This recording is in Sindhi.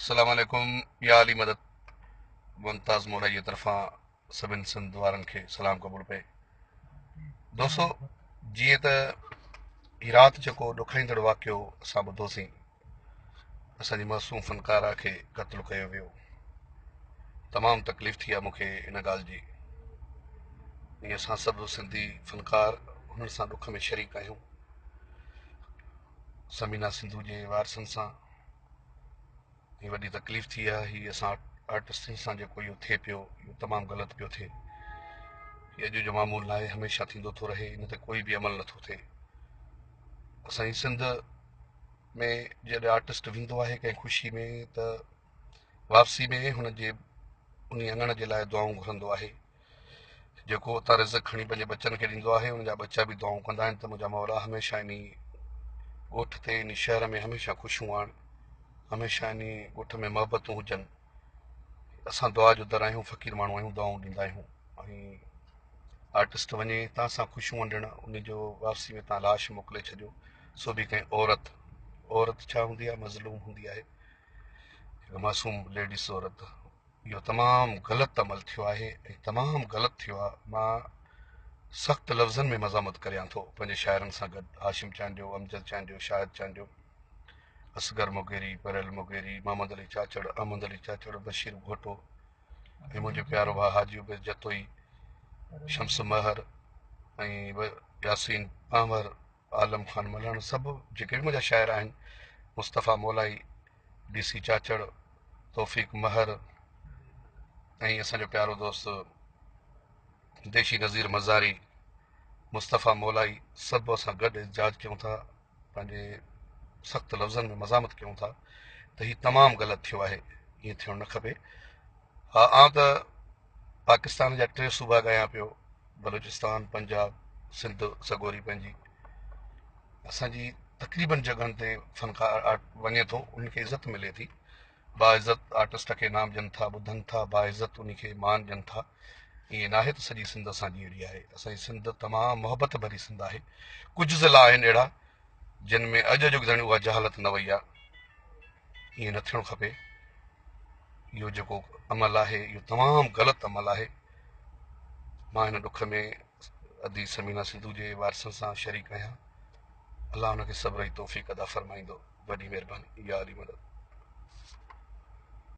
السلام عليڪم يا علي مدد ممتاز مولائي جي طرفان سڀن سنڌ وارن کي سلام قبول پئي. دوستو جيئن ته هي رات جيڪو ڏکائيندڙ واقعو اسان ٻڌوسين، اسان جي معصوم فنڪارا کي قتل ڪيو ويو، تمام تڪليف ٿي آهي مونکي ان ڳالهه جي ۽ اسان سڀ سنڌي فنڪار هنن سان ڏک ۾ شريڪ آهيون. ثمينه سنڌو جي وارثن سان هي وڏي تڪليف ٿي آهي. هي اسان آرٽسٽن سان جيڪو اهو ٿئي پيو اهو تمام غلط پيو ٿئي. هي اڄ جو معمول ناهي، هميشه ٿيندو ٿو رهي، ان تي ڪوئي به عمل نٿو ٿئي. اسان جي سنڌ ۾ جڏهن آرٽسٽ ويندو آهي ڪنهن خوشي ۾ ته واپسي ۾ هن جي انهي اڱڻ جي لاء دعائون گهرندو آهي. جيڪو اتان رزق کڻي پنهنجي ٻچن کي ڏيندو آهي ان جا ٻچا به دعائون ڪندا آهن ته منهنجا مولا هميشه انهي ڳوٺ تي انهي شهر ۾ هميشه خوشيون آڻ، هميشه انهي ڳوٺ ۾ محبتون هجن. اسان دعا جو در آهيون، فقير ماڻهو آهيون، دعائون ڏيندا آهيون ۽ آرٽسٽ وڃي تان سان خوشيون ونڊڻ ان جو واپسي ۾ تان لاش موڪلي ڇڏيو، سو به ڪنهن عورت. عورت ڇا هوندي آهي؟ مظلوم هوندي آهي، هڪ معصوم ليڊيز عورت. اهو تمام غلط عمل ٿيو آهي ۽ تمام غلط ٿيو آهي. مان سخت لفظن ۾ مذمت ڪريان ٿو پنهنجي شاعرن سان گڏ هاشم چانڊيو، امجد چانڊيو، شاهد چانڊيو، اصغر مغيري، پريل مغيري، محمد علي چاچڙ، احمد علي چاچڙ، بشير گهوٽو ۽ منهنجو پيارو ڀاء حاجي عبيد جتوئي، شمس مهر ۽ ياسين پنهور، عالم خان ملهڻ، سڀ جيڪي به منهنجا شاعر آهن، مصطفيٰ مولائي، ڊي سي چاچڙ، توفيق مهر ۽ اسان جو پيارو دوست ديشي نظير مزاري، مصطفيٰ مولائي، سڀ اسان گڏ احتجاج ڪيون ٿا، پنهنجي سخت لفظن ۾ مزاحمت ڪيون ٿا ته هي تمام غلط ٿيو آهي، ائين ٿيڻ نه کپي. ها آئون ته پاڪستان جا ٽي صوبا ڳايان پيو، بلوچستان، پنجاب، سنڌ سڳوري پنهنجي. اسان جي تقريبن جڳهن تي فنڪار وڃي ٿو ان کي عزت ملي ٿي، باعزت آرٽسٽ کي انعام ڏين ٿا، ٻڌن ٿا، باعزت ان کي مان ڏين ٿا. ائين ناهي ته سڄي سنڌ اسان جي اهڙي آهي. اسان جي سنڌ تمام محبت ڀري سنڌ آهي. ڪجهه ضلعا آهن اهڙا جن ۾ اڄ اڄ تائين اها جهالت نه وئي آهي. ائين نه ٿيڻ کپي. اهو جيڪو عمل آهي اهو تمام غلط عمل آهي. مان هن ڏک ۾ ادي ثمينه سنڌو جي وارثن سان شريڪ آهيان. الله ان کي صبر جي توفيق عطا فرمائيندو. وڏي مهرباني. يا علي مدد.